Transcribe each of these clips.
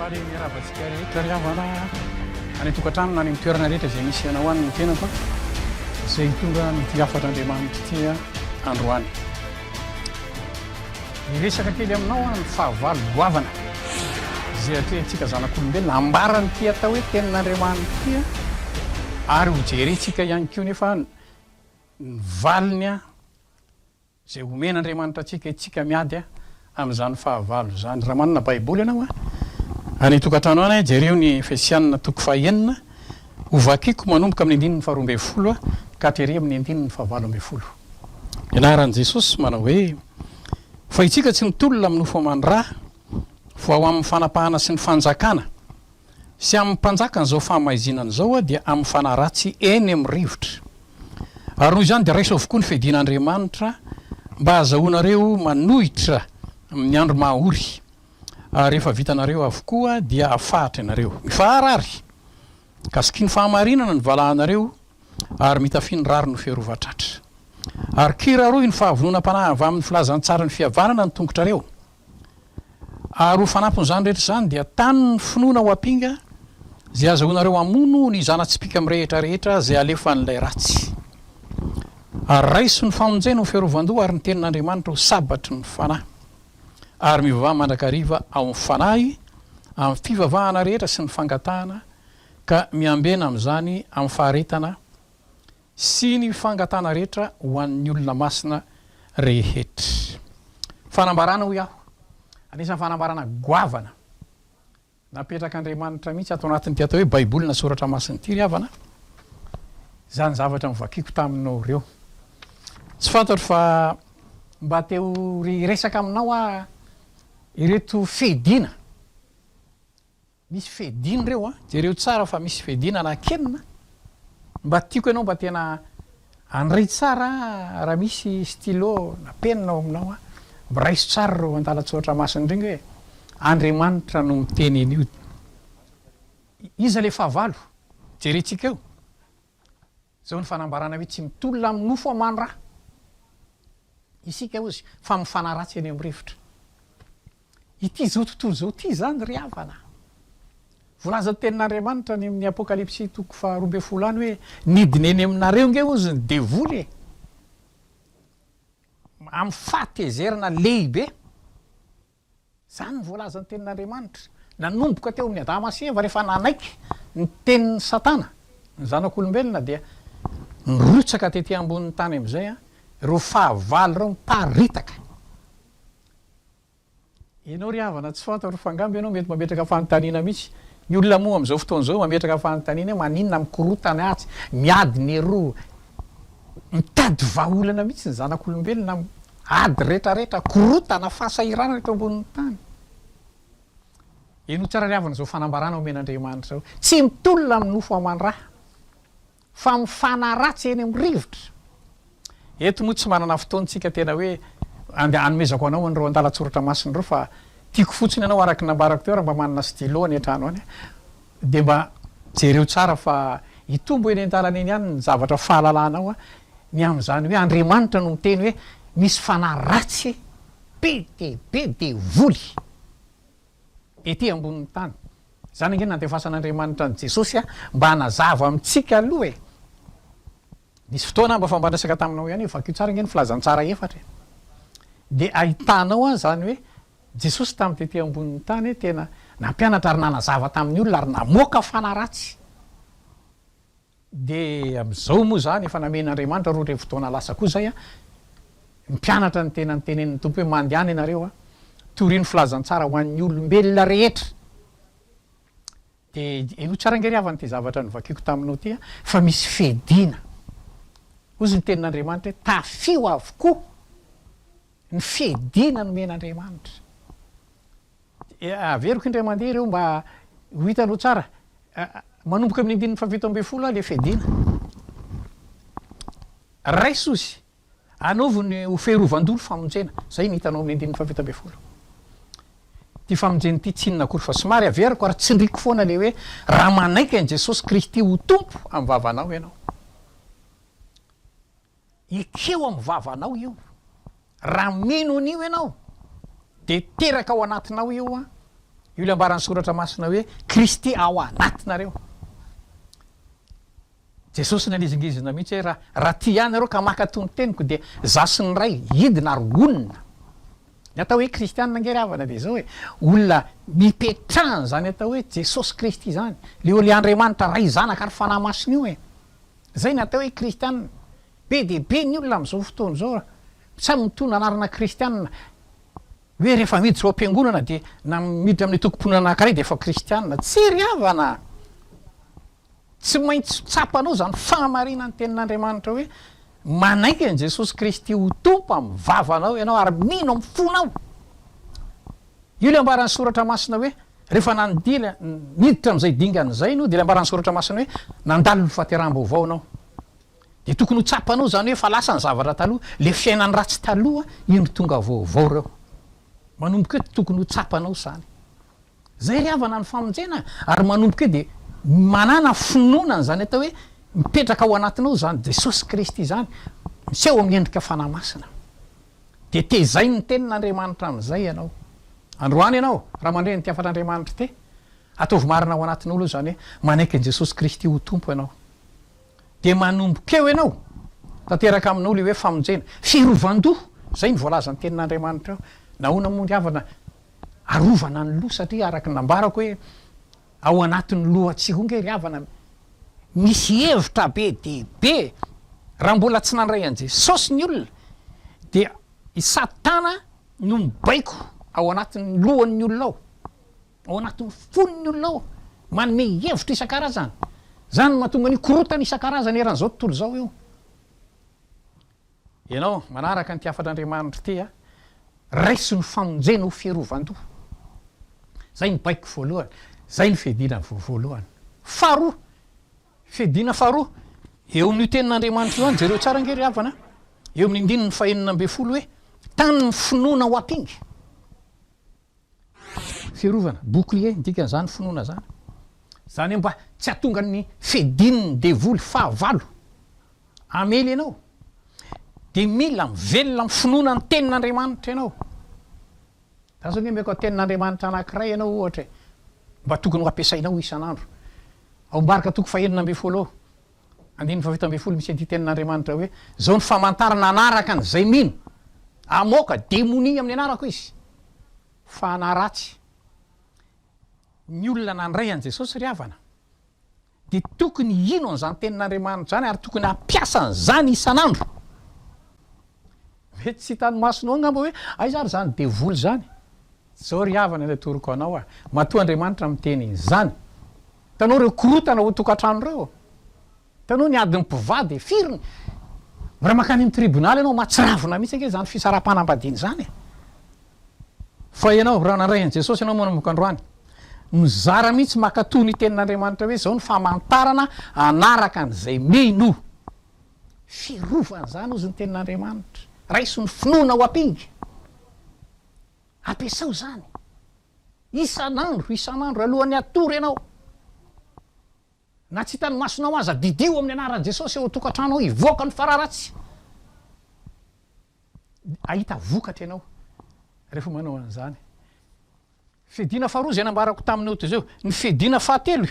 Faly miarahaba antsika rehetra ry havana any an-tokantrano na any amin'ny toerana rehetra izay misy anao any ny tenako izay hitondra an'ity hafatr'Andriamanitra ity androany. Hiresaka kely aminao aho ny fahavalo goavana izay atrehintsika zanak'olombelona, ambaran'ity atao hoe tenin'Andriamanitra ity ary hojerentsika ihany koa nefa ny valiny Izay omen'Andriamanitra antsika, isika miady amin'izany fahavalo izany. Raha manana Baiboly ianao any an-tokantrano any, jereo ny Efesianina toko fahenina, hovakiko manomboka amin'ny andininy faharoa ambinifolo ka hatrerỳ amin'ny andininy fahavalo ambinifolo. Ny anaran'i Jesosy manao hoe, Fa isika tsy mitolona amin'ny nofo aman-dra, fa ho amin'ny fanapahana sy ny fanjakana, sy amin'ny mpanjakan'izao fahamaizinana izao dia amin'ny fanahy ratsy eny amin'ny rivotra. Ary noho izany dia raiso avokoa ny fiadian'Andriamanitra mba hahazahoanareo manohitra amin'ny andro maha-ory, ary rehefa vitanareo avokoa dia hafahatra ianareo. Mifahara àry, ka sikiho ny fahamarinana ny valahanareo, ary mitafia ny rariny ho fiarovan-tratra. Ary kiraroy ny fahavononam-panahy avy amin'ny filazantsaran'ny fihavanana ny tongotrareo. Ary ho fanampin'izany rehetra izany dia tano ny finoana ho ampinga izay azahoanareo hamono ny zana-tsipìka mirehitra rehetra izay alefan'ilay ratsy. Ary raiso ny famonjena ho fiarovan-doha ary ny tenin'Andriamanitra ho sabatry ny fanahy. Ary mivavaha mandrakariva ao amin'ny fanahy amin'ny fivavahana rehetra sy ny fangatahana ka miambena amin'izany amin'ny faharetana sy ny fangatahana rehetra ho an'ny olona masina rehetra. Fanambarana hoy aho, anisan'ny fanambarana goavana napetrak'Andriamanitra mihitsy ato anatin'ity atao hoe Baiboly na Soratra Masina ity ry havana, izany zavatra novakiako taminao ireo. Tsy fantatro fa mba te ho hiresaka aminao aho ireto fiadiana. Misy fiadiana ireo an! Jereo tsara fa misy fiadiana anakenina, mba tiako ianao mba tena handray tsara raha misy stylo na penina ao aminao an, mba raiso tsara ireo andalan-tsoratra masina ireo nge e! Andriamanitra no miteny an'io. Iza ilay fahavalo? Jerentsika eo. Izao ny fanambarana hoe tsy mitolona amin'ny nofo aman-dra isika hozy fa mifanaratsy eny amin'ny rivotra. Ity izao tontolo izao ity izany ry havana. Voalazan'ny tenin'Andriamanitra any amin'ny Apokalypsy toko faha 12 any hoe nidina eny aminareo nge hozy ny devoly e! Amin'ny fahatezerana lehibe. Izany no voalazan'ny Tenin'Andriamanitra. Nanomboka teo amin'i Adama sy Eva, rehefa nanaiky ny tenin'i Satana ny zanak'olombelona, dia nirotsaka tety ambonin'ny tany amin'izay ireo fahavalo ireo miparitaka. Ianao ry havana tsy fantatro fa angamba ianao mety mametraka fanontaniana mihitsy. Ny olona moa amin'izao fotoana izao mametraka fanontaniana hoe maninona mikorontana atsy, miady ny eroa. Mitady vahaolana mihitsy ny zanak'olombelona Ady retraretra, korotana, fahasahiranana eto ambonin'ny tany. Henoy tsara ry havana izao fanambarana omen'Andriamanitra izao, Tsy mitolona amin'ny nofo aman-dra, fa mifanaratsy eny amin'ny rivotra. Eto moa tsy manana fotoana isika tena hoe andeha hanomezako anao an'ireo andalan-tsoratra masina ireo fa tiako fotsiny ianao araka ny nambarako teo raha mba manana stylo any an-trano any dia mba jereo tsara fa hitombo eny an-dalana eny ihany ny zavatra fahalalanao ny amin'izany hoe Andriamanitra no miteny hoe misy fanahy ratsy be dia be devoly ety ambonin'ny tany. Izany ange no nandefasan'Andriamanitra an'i Jesosy mba hanazava amintsika aloha e! Nisy fotoana aho mba fa mba niresaka taminao ihany hoe vakio tsara ange ny filazantsara efatra e! Dia ahitanao an'izany hoe Jesosy tamin'ny tety ambonin'ny tany tena nampianatra ary nanazava tamin'ny olona ary namoaka fanahy ratsy. Dia amin'izao moa izany efa namen'Andriamanitra 12 taona lasa koa izay an, ny mpianatra no tena nitenenin'ny Tompo hoe mandehana ianareo an, torio ny filazantsara ho an'ny olombelona rehetra. Dia henoy tsara ange ry havana ity zavatra novakiako taminao ity an, fa misy fiadiana. Hozy ny tenin'Andriamanitra hoe tafio avokoa ny fiadiana nomen'Andriamanitra. Averiko indray mandeha ireo mba ho hitanao tsara. Manomboka amin'ny andininy faha-17 ilay fiadiana. Raiso izy. Anaovy ny ho ferovan-doha ny famonjena. Izay no hitanao amin'ny andininy faha-17. Ity famonjena ity tsy inona akory fa somary averiko ary tsindriako foana ilay hoe raha manaiky an'i Jesosy Kristy ho Tompo amin'ny vavanao ianao. Ekeo amin'ny vavanao io. Raha mino an'io ianao dia teraka ao anatinao io an. Io ilay ambaran'ny Soratra Masina hoe Kristy ao anatinareo. Jesosy nanizingizina mihitsy hoe raha raha tia ahy nareo ka mankatò ny teniko dia za sy ny Ray hidina ary honina. Ny atao hoe kristianina ange ry havana dia izao e, olona nipetrahany izany atao hoe Jesosy Kristy izany, le eo le Andriamanitra Ray Zanaka ary Fanahy Masina io e. Zay ny atao hoe kristianina. Be dia be ny olona amin'izao fotoana izao samy mitondra anarana kristianina. Hoe rehefa miditra ao am-piangonana dia na miditra amin'ny antokom-pinoana anankiray dia efa kristianina. Tsia ry havana a! Tsy maintsy tsapanao izany fahamarinan'ny tenin'Andriamanitra hoe manaiky an'i Jesosy Kristy ho Tompo amin'ny vavanao ianao ary mino amin'ny fonao. Io ilay ambaran'ny Soratra Masina hoe rehefa nandila, niditra amin'izay dingana izay ianao dia ilay ambaran'ny Soratra Masina hoe nandalo ny fahateraham-baovao ianao. Dia tokony ho tsapanao izany hoe efa lasa ny zavatra taloha, ilay fiainan'ny ratsy taloha indro tonga vaovao ireo. Manomboka eo dia tokony ho tsapanao izany. Zay ry havana ny famonjena ary manomboka eo dia manàna finoana an'izany atao hoe mipetraka ao anatinao izany Jesosy Kristy izany, miseho amin'ny endrika Fanahy Masina. Dia tezain'ny tenin'Andriamanitra amin'izay ianao. Androany ianao raha mandre an'ity hafatr'Andriamanitra ity, ataovy marina ao anatinao aloha izany hoe manaiky an'i Jesosy Kristy ho Tompo ianao. Dia manomboka eo ianao, tanteraka aminao ilay hoe famonjena. Fiarovan-doha, izay no voalazan'ny tenin'Andriamanitra eo. Nahoana moa ry havana Arovana ny loha satria araka ny nambarako hoe ao anatin'ny lohantsika ao nge ry havana misy hevitra be dia be, raha mbola tsy nandray an'i Jesosy ny olona dia i satana no mibaiko ao anatin'ny lohan'ny olona ao, ao anatin'ny fon'ny olona ao, manome hevitra isan-karazany, zany no mahatonga an'io korotana isan-karazany eran'izao tontolo izao io. Ianao manaraka an'ity hafatr'Andriamanitra ity a, raiso ny famonjena ho fiarovan-doha. Zay ny baiko voalohany, zay ny fiadiana voalohany. Faharoa, fiadiana faharoa, eo amin'io tenin'Andriamanitra io ihany, jereo tsara ange ry havana a, eo amin'ny andininy fahenina ambin'ny folo hoe, tany ny finoana ho ampinga. Fiarovana, bouclier, ny dikan'izany finoana izany. Izany hoe mba tsy hahatonga ny fiadian'ny devoly fahavalo hamely anao, dia mila mivelona amin'ny finoana ny tenin'Andriamanitra ianao. Za zao nge omeko tenin'Andriamanitra anankiray ianao ohatra e, mba tokony ho ampiasainao isan'andro. Ao Marka toko fahenina ambin'ny folo ao, Andininy fahafito ambin'ny folo misy an'ity tenin'Andriamanitra hoe, Izao ny famantarana hanaraka an'izay mino, hamoaka demonia amin'ny anarako izy. Fanahy ratsy. Ny olona nandray an'i Jesosy ry havana dia tokony hino an'izany tenin'Andriamanitra izany ary tokony hampiasa an'izany isan'andro. Mety tsy hitan'ny masonao angamba hoe aiza ary izany devoly izany. Zao ry havana ny atoroko anao a! Matoa Andriamanitra miteny izany. Hitanao ireo korotana ao tokantrano ireo? Hitanao ny adin'ny mpivady e? Firy ny. Raha mankany amin'ny tribonaly ianao mahatsiravina mihitsy ange izany fisaraham-panambadiana izany e! Fa ianao raha nandray an'i Jesosy ianao manomboka androany, mizara mihitsy mankatò ny tenin'Andriamanitra hoe izao ny famantarana hanaraka an'izay mino. Fiarovana izany hozy ny tenin'Andriamanitra. Raiso ny finoana ho ampinga. Ampiasao izany. Isan'andro, isan'andro, alohan'ny hatory ianao. Na tsy hitan'ny masonao aza, didio amin'ny anaran'i Jesosy ao an-tokantrano ao hivoaka ny fara ratsy. Hahita vokatra ianao rehefa manao an'izany. Fiadiana faharoa izay nambarako taminao teo izao. Ny fiadiana fahatelo,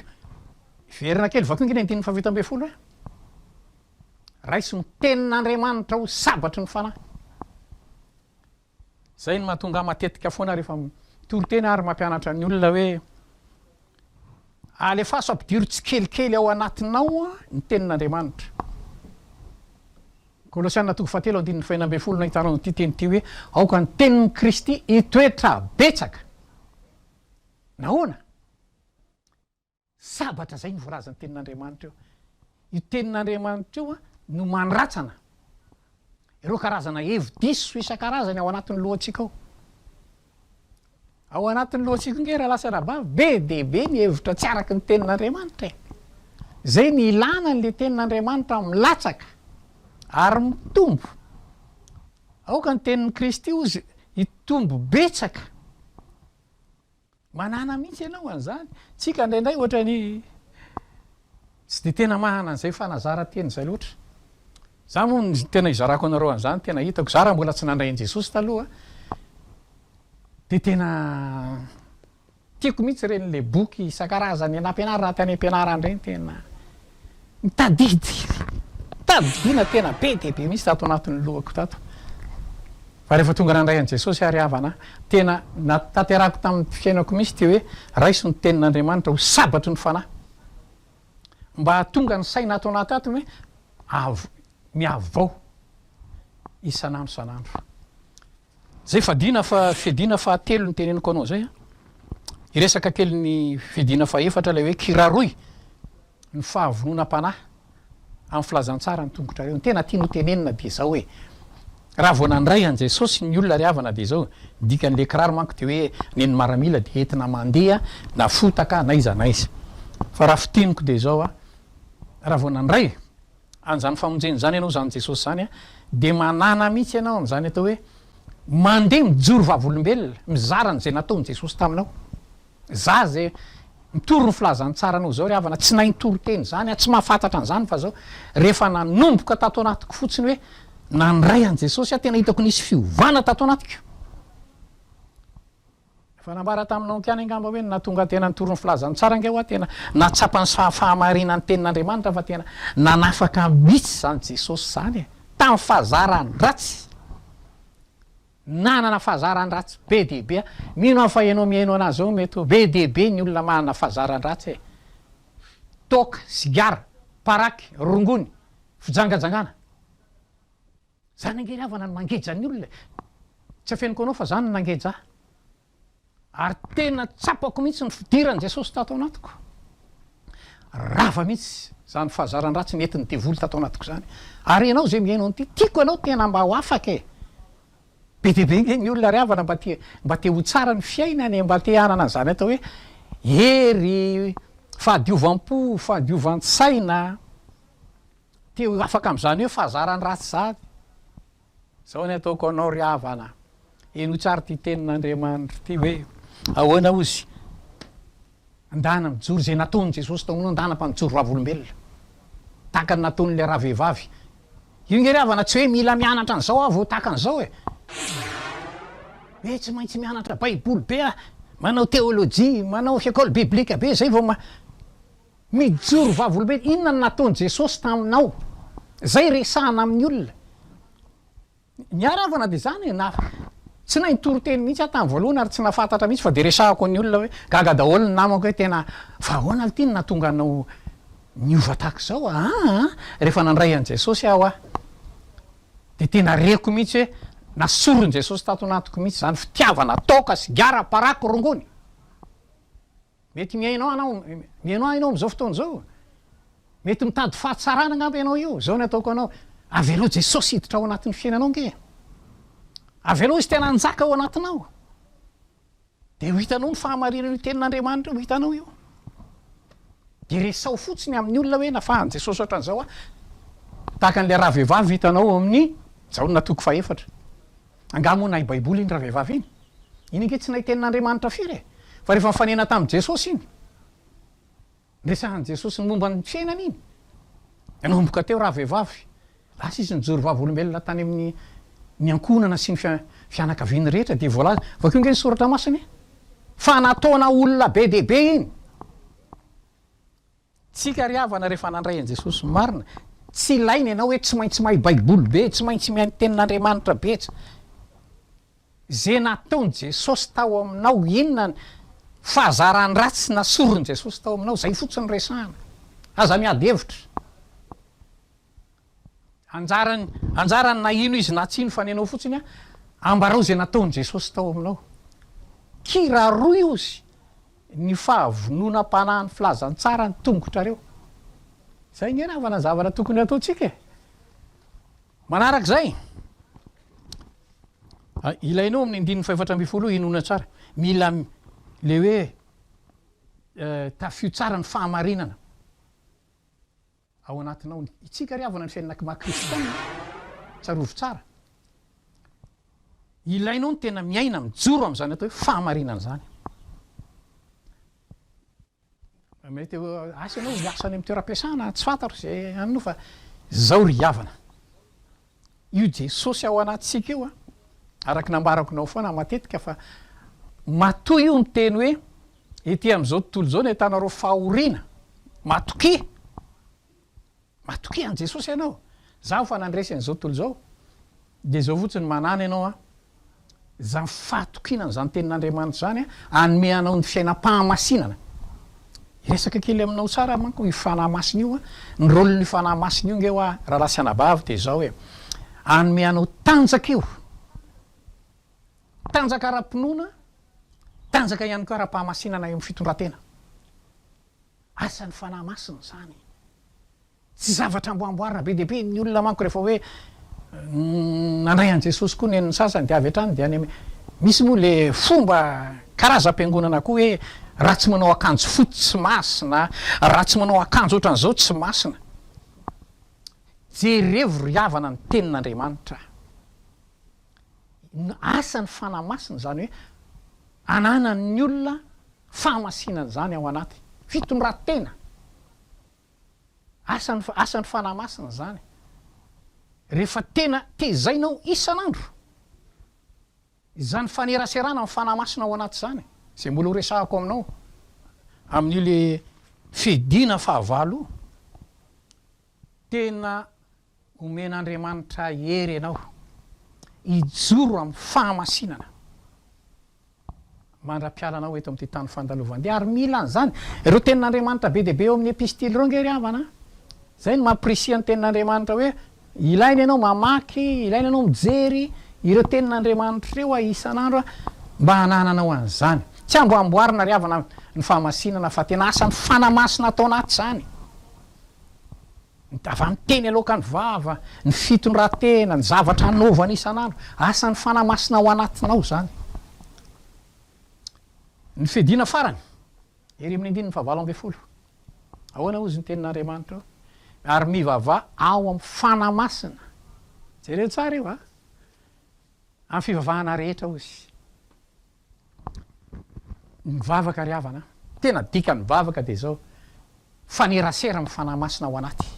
hiverina kely, vakio ange ny andininy fahafito ambin'ny folo e. Raiso ny tenin'Andriamanitra ho sabatry ny fanahy. Izay no mahatonga ahy matetika foana rehefa mitory teny ary mampianatra ny olona hoe alefaso ampidiro tsikelikely ao anatinao ny tenin'Andriamanitra. Kolosiana toko fahatelo andininy fahenina ambin'ny folo no ahitanao an'ity teny ity hoe aoka ny tenin'i Kristy hitoetra betsaka. Nahoana? Sabatra zay no voalazan'ny tenin'Andriamanitra eo. Io tenin'Andriamanitra io no mandratsana ireo karazana hevi-diso isan-karazany ao anatin'ny lohantsika ao. Ao anatin'ny lohantsika nge rahalahy sy anabavy, be dia be ny hevitra tsy araky ny tenin'Andriamanitra e. Zay ny ilana an'le tenin'Andriamanitra milatsaka ary mitombo. Aoka ny tenin'i Kristy hozy hitombo betsaka. Manana mihitsy ianao an'izany. Tsika indraindray ohatran'ny tsy dia tena manana an'izay fanazaran-tena izay loatra. Za moa ny tena izarako anareo an'izany tena hitako, za raha mbola tsy nandray an'i Jesosy taloha dia tena Tiako mihitsy ireny le boky isan-karazany nampianarina tany am-pianarana ireny tena mitadidy tadidiana tena be dia be mihitsy tato anatin'ny lohako tato. Fa rehefa tonga nandray an'i Jesosy aho ry havana, tena natanterahako tamin'ny fiainako mihitsy ity hoe raiso ny tenin'Andriamanitra ho sabatry ny fanahy. Mba hahatonga ny saina ato anaty ato hoe av mihavao isan'andro isan'andro. Zay fadiana fa fiadiana fahatelo niteneniko anao zay a. Hiresaka kely ny fiadiana fahefatra ilay hoe kiraroy ny fahavononam-panahy amin'ny filazantsara ny tongotrareo. Ny tena tiany ho tenenina dia izao hoe, raha vao nandray an'i Jesosy ny olona ry havana dia izao, ny dikan'ilay kiraro manko dia hoe nen'ny maramila dia entina mandeha na fotaka na aiza na aiza. Fa raha fintiniko dia izao a, raha vao nandray an'izany famonjena izany ianao, izany Jesosy izany, dia manana mihitsy ianao an'izany atao hoe mandeha mijoro vavolombelona, mizara an'izay nataon'i Jesosy taminao. Za izay mitory ny filazantsara anao izao ry havana, tsy nahay nitory teny izany aho, tsy mahafantatra an'izany fa izao rehefa nanomboka tato anatiko fotsiny hoe nandray an'i Jesosy aho, tena hitako nisy fiovana tato anatiko. Efa nambara taminao ihany angamba hoe ny nahatonga tena nitory ny filazantsara ange hoa tena nahatsapa ny fahamarinan'ny tenin'Andriamanitra fa tena nanafaka mihitsy izany Jesosy izany e! Tamin'ny fahazaran-dratsy. Nanana fahazaran-dratsy be dia be aho. Mino aho fa ianao mihaino an'ahy izao mety ho be dia be ny olona manana fahazaran-dratsy e! Toaka, sigara, paraky, rongony, fijangajangana. Zany ange ry havana no mangeja ny olona e! Tsy afeniko anao fa zany no nangeja ahy. Ary tena tsapako mihitsy ny fidiran'i Jesosy tato anatiko. Rava mihitsy zany fahazaran-dratsy nentin'ny devoly tato anatiko zany. Ary ianao izay mihaino an'ity, tiako ianao tena mba ho afaka e! Be dia be ange ny olona ry havana mba te mba te ho tsara ny fiainany e, mba te hanana an'izany atao hoe hery, fahadiovam-po, fahadiovan-tsaina. Te ho afaka amin'izany hoe fahazaran-dratsy izany. Izao ny ataoko anao ry havana, henoy tsara ity tenin'Andriamanitra ity hoe, ahoana hozy? Andana mijoro, izay nataon'i Jesosy tao aminao, andana mba mijoro vavolombelona. Tahaka ny nataon'ilay ravehivavy. Io nge ry havana tsy hoe mila mianatra an'izao aho vao tahaka an'izao e. Hoe tsy maintsy mianatra baiboly be aho, manao teolojia, manao école biblique be, izay vao ma. Mijoro vavolombelona, inona no nataon'i Jesosy taminao? Izay resahana amin'ny olona. Ny ahy ravana dia izany e, na tsy nahay nitory teny mihitsy aho tamin'ny voalohany ary tsy nahafantatra mihitsy fa dia resahako ny olona hoe, gaga daholo ny namako hoe tena fa ahoana ity no nahatonga anao niova tahaka izao aa? Rehefa nandray an'i Jesosy aho aho dia tena reko mihitsy hoe nasoron'i Jesosy tato anatiko mihitsy izany fitiavana toaka, sigara, paraky, rongony. Mety mihaino anao, mihaino ahy ianao amin'izao fotoana izao. Mety mitady fahatsarana angamba ianao io. Izao ny ataoko anao, avelao Jesosy hiditra ao anatin'ny fiainanao ange. Avelao Izy tena hanjaka ao anatinao. Dia ho hitanao ny fahamarinan'io tenin'Andriamanitra io, ho hitanao io. Dia resaho fotsiny amin'ny olona hoe nafahan'i Jesosy ohatran'izao aho. Tahaka an'ilay ravehivavy hitanao ao amin'ny Jaona toko fahefatra. Angaha moa nahay Baiboly iny ravehivavy iny? Iny ange tsy nahay tenin'Andriamanitra firy e! Fa rehefa nifanena tamin'i Jesosy iny, niresahan'i Jesosy ny momba ny fiainany iny, nanomboka teo ravehivavy, lasa izy nijoro vavolombelona tany amin'ny ny ankohonana sy ny fianakaviany rehetra, dia voalaza, vakio ange ny soratra masina e! Fa nataona olona be dia be iny. Tsika ry havana rehefa nandray an'i Jesosy marina, tsy ilaina ianao hoe tsy maintsy mahay baiboly be, tsy maintsy mihaino tenin'Andriamanitra be, tsy. Ze nataon'i Jesosy tao aminao inona ny fahazaran-dratsy nasorin'i Jesosy tao aminao, zay fotsiny no resahana. Aza miady hevitra. Anjarany, anjarany na hino izy na tsy hino fa ny anao fotsiny a, ambarao izay nataon'i Jesosy tao aminao. Kiraroy ozy ny fahavononam-panahin'ny filazantsara ny tongotrareo. Izay nge ravana ny zavatra tokony hataontsika e. Manarak'izay, ilainao amin'ny andininy fahefatra ambin'ny folo inoana tsara, mila le hoe tafio tsara ny fahamarinana. Ao anatinao ny. Itsika ry havana ny fiainana maha kristiana, tsarovy tsara. Ilainao ny tena miaina, mijoro amin'izany atao hoe fahamarinana izany. Mety asa ianao miasa any amin'ny toeram-piasana, tsy fantatro izay anao fa izao ry havana. Io Jesosy ao anatintsika io an, araka ny nambarako anao foana matetika fa matoa io miteny hoe. Ety amin'izao tontolo izao no ahitanareo fahoriana. Matokia! Matokia an'i Jesosy ianao. Zaho fa nandresy an'izao tontolo izao. Dia izao fotsiny manana ianao an. Izany fahatokiana an'izany tenin'Andriamanitra izany an, hanome anao ny fiainam-pahamasinana. Hiresaka kely aminao tsara manko io Fanahy Masina io an. Ny rôle-n'io Fanahy Masina io nge hoa rahalahy sy anabavy dia izao e, hanome anao tanjaka io. Tanjaka ara-pinoana, tanjaka ihany koa ara-pahamasinana eo amin'ny fitondran-tena. Asan'ny Fanahy Masina izany. Tsy zavatra amboamboarina be dia be ny olona manko rehefa hoe nandray an'i Jesosy koa nen'ny sasany dia avy hatrany dia any amin'ny misy moa le fomba karazam-piangonana koa hoe raha tsy manao akanjo fotsy tsy masina, raha tsy manao akanjo ohatran'izao tsy masina. Jerevo ry havana ny tenin'Andriamanitra. Asan'ny Fanahy Masina izany hoe ananan'ny olona fahamasinana izany ao anaty fitondran-tena. Asan'ny asan'ny Fanahy Masina izany. Rehefa tena tezainao isan'andro izany faneraserana amin'ny Fanahy Masina ao anaty izany, izay mbola ho resahako aminao amin'io le fiadiana fahavalo io, tena omen'Andriamanitra hery ianao hijoro amin'ny fahamasinana. Mandra-pialanao eto amin'ity tany fandalovan-dia, ary mila an'izany. Ireo tenin'Andriamanitra be dia be eo amin'ny epistily ireo ange ry havana a! Izay no mampirisihana ny tenin'Andriamanitra hoe ilaina ianao mamaky, ilaina ianao mijery ireo tenin'Andriamanitra ireo a isan'andro a, mba hanananao an'izany. Tsy amboamboarina ry havana ny fahamasinana fa tena asan'ny Fanahy Masina ato anaty izany. Avy amin'ny teny aloaka ny vava, ny fitondran-tena, ny zavatra anaovana isan'andro. Asan'ny Fanahy Masina ao anatinao izany. Ny fiadiana farany, ery amin'ny andininy fahavalo ambinifolo. Ahoana hozy ny tenin'Andriamanitra ao? Ary mivavaha ao amin'ny Fanahy Masina. Jereo tsara io a! Amin'ny fivavahana rehetra hozy. Ny vavaka ry havana, tena dikan'ny vavaka dia izao, fanerasera amin'ny Fanahy Masina ao anaty.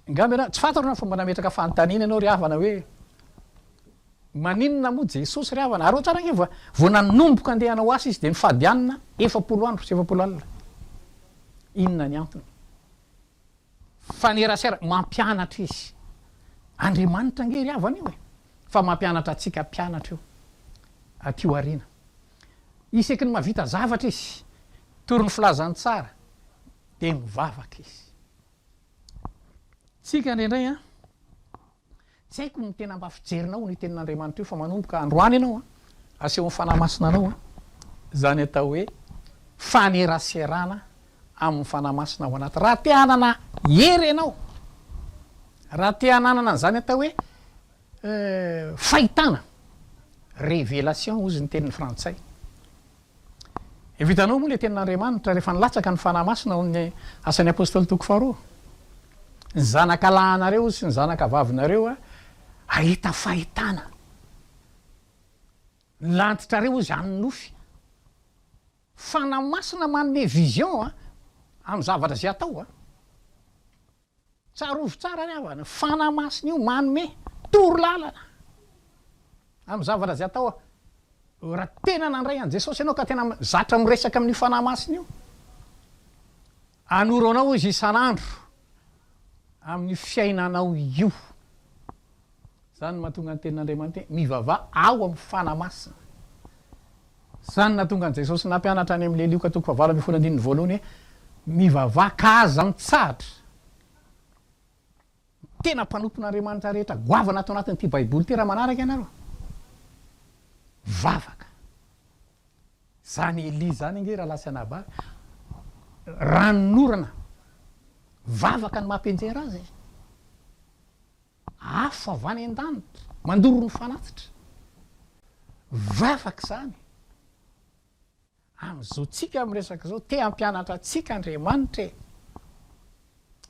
Angamba ianao, tsy fantatro na fomba nametraka fanontaniana ianao ry havana hoe, maninona moa Jesosy ry havana, ary tsara ange vao nanomboka andeha hanao asa izy dia nifady hanina 40 andro sy 40 alina. Inona ny antony? Fanerasera, mampianatra izy. Andriamanitra ange ry havana io e! Fa mampianatra antsika mpianatra io aty aoriana. Isaky ny mahavita zavatra izy, tory ny filazantsara, dia mivavaka izy. Tsika indraindray an, Tsy haiko ny tena mba fijerinao an'io tenin'Andriamanitra io fa manomboka androany ianao an, asehon'ny Fanahy Masina anao an, izany atao hoe faneraserana amin'ny Fanahy Masina ao anaty. Raha te hanana hery ianao, raha te hananana an'izany atao hoe fahitana, révélation hozy ny tenin'ny frantsay. Efa hitanao moa ilay tenin'Andriamanitra rehefa nilatsaka ny Fanahy Masina ao amin'ny Asan'ny Apostoly toko faharoa. Ny zanaka lahinareo sy ny zanaka vavinareo hahita fahitana. Ny lantitrareo hozy hanonofy. Fanahy Masina manome vision amin'ny zavatra izay atao. Tsarovy tsara ry havana, Fanahy Masina io manome toro lalana amin'ny zavatra izay atao. Raha tena nandray an'i Jesosy ianao ka tena zatra miresaka amin'io Fanahy Masina io, hanoro anao Izy isan'andro amin'io fiainanao io. Izany no mahatonga ny tenin'Andriamanitra hoe mivavaha ao amin'ny Fanahy Masina. Izany no nahatonga an'i Jesosy nampianatra any amin'ilay Lioka toko fahavalo ambinifolo andininy voalohany hoe, Mivavaha ka aza mitsahatra. Ny tena mpanompon'Andriamanitra rehetra goavana ato anatin'ity Baiboly ity raha manaraka ianareo. Vavaka. Izany Elia izany ange rahalahy sy anabavy, ranonorana, vavaka no mampianjera azy e. Afo avy any an-danitra, mandoro ny fanatitra. Vavaka izany. Amin'izao tsika miresaka izao, te hampianatra antsika Andriamanitra e.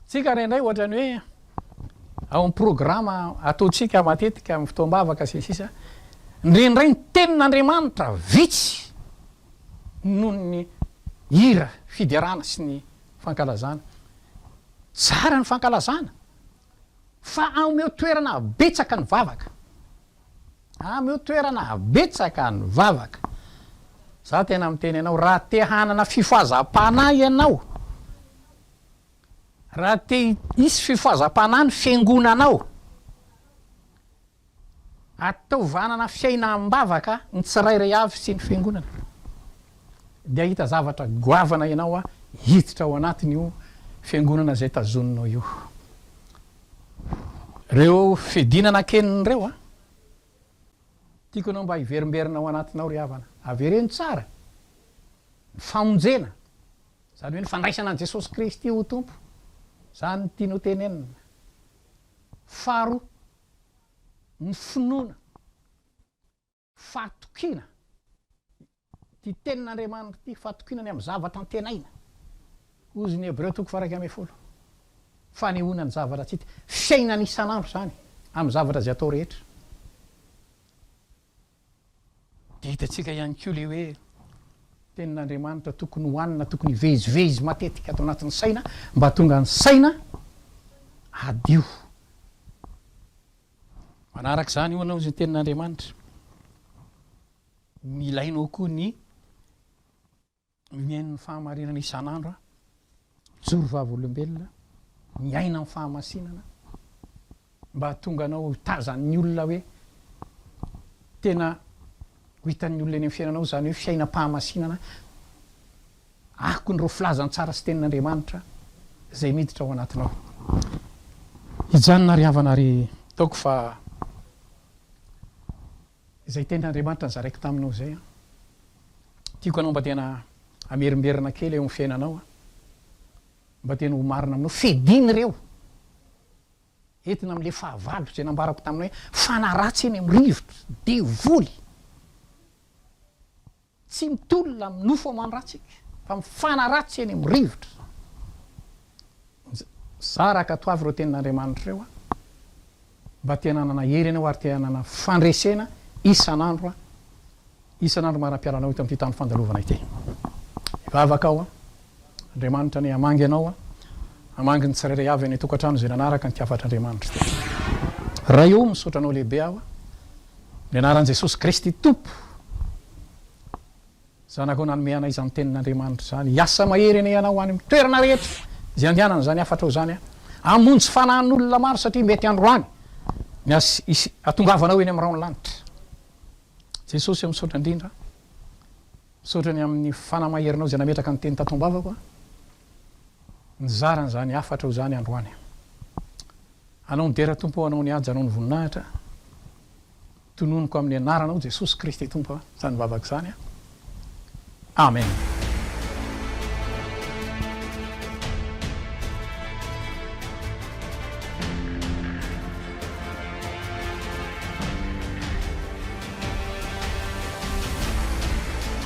Tsika indraindray ohatran'ny hoe ao amin'ny programa ataontsika matetika amin'ny fotoam-bavaka sy ny sisa, indraindray ny tenin'Andriamanitra vitsy noho ny hira fiderana sy ny fankalazana. Tsara ny fankalazana. Fa ameo toerana betsaka ny vavaka. Ameo toerana betsaka ny vavaka. Za tena miteny anao, raha te hanana fifohazam-panahy ianao, raha te hisy fifohazam-panahy ny fiangonanao, ataovy hanana fiainam-bavaka ny tsirairay avy sy ny fiangonana. Dia hahita zavatra goavana ianao hiditra ao anatin'io fiangonana izay tazoninao io. Ireo fidinana keniny ireo an, tiako ianao mba hiverimberina ao anatinao ry havana. Avereno tsara ny famonjena, izany hoe ny fandraisana an'i Jesosy Kristy ho Tompo. Izany no tiany ho tenenina. Faharoa, ny finoana. Fahatokiana, ity tenin'Andriamanitra ity, fahatokiana ny amin'ny zavatra antenaina. Hozy ny Hebreo toko faha-11. Fanehoana ny zavatra tsy hita. Fiainana isan'andro izany, amin'ny zavatra izay atao rehetra. Dia hitantsika ihany koa ilay hoe tenin'Andriamanitra tokony hohanina, tokony hivezivezy matetika ato anatin'ny saina mba hahatonga ny saina hadio. Manaraka izany hono hozy ny tenin'Andriamanitra, Ilainao koa ny mihaino ny fahamarinana isan'andro, mijoro vavolombelona, miaina amin'ny fahamasinana, mba hahatonga anao ho tazan'ny olona hoe tena ho hitan'ny olona eny amin'ny fiainanao izany hoe fiainam-pahamasinana Akon'ireo filazantsara sy tenin'Andriamanitra izay miditra ao anatinao. Hijanona ry havana ary ataoko fa izay tenin'Andriamanitra nozaraiko taminao izay an, tiako anao mba tena hamerimberina kely eo amin'ny fiainanao an, mba tena ho marina aminao, fediny ireo entina amin'ilay fahavalo izay nambarako taminao hoe fanahy ratsy eny amin'ny rivotra, devoly. Tsy mitolona amin'ny nofo aman-dratsy fa mifanaratsy eny amin'ny rivotra. Zara ankatoavy ireo tenin'Andriamanitra ireo aho. Mba te hanana hery ianao ary te hanana fandresena isan'andro aho, isan'andro mara-pialanao eto amin'ity tany fandalovana ity. Hivavaka aho, Andriamanitra anie hamangy anao aho, hamangy ny tsirairay avy any an-tokantrano izay nanaraka an'ity hafatr'Andriamanitra ity. Ray ô, misaotra Anao lehibe aho, amin'ny anaran'i Jesosy Kristy Tompo, Zanakao nanome anay izany tenin'Andriamanitra izany. Hiasa mahery anie Ianao any amin'ny toerana rehetra izay andehanana izany hafatrao izany, hamonjy fanahin'olona maro satria mety androany ny hahatongavanao eny amin'ny rahon'ny lanitra. Jesosy ô, misaotra indrindra. Misaotra ny amin'ny Fanahy Maherinao izay nametraka ny teny tato am-bavako nizara an'izany hafatra izany androany. Anao ny dera Tompo ô, Anao ny haja, Anao ny voninahitra. Tononiko amin'ny anaranao Jesosy Kristy Tompo izany vavaka izany. Amen.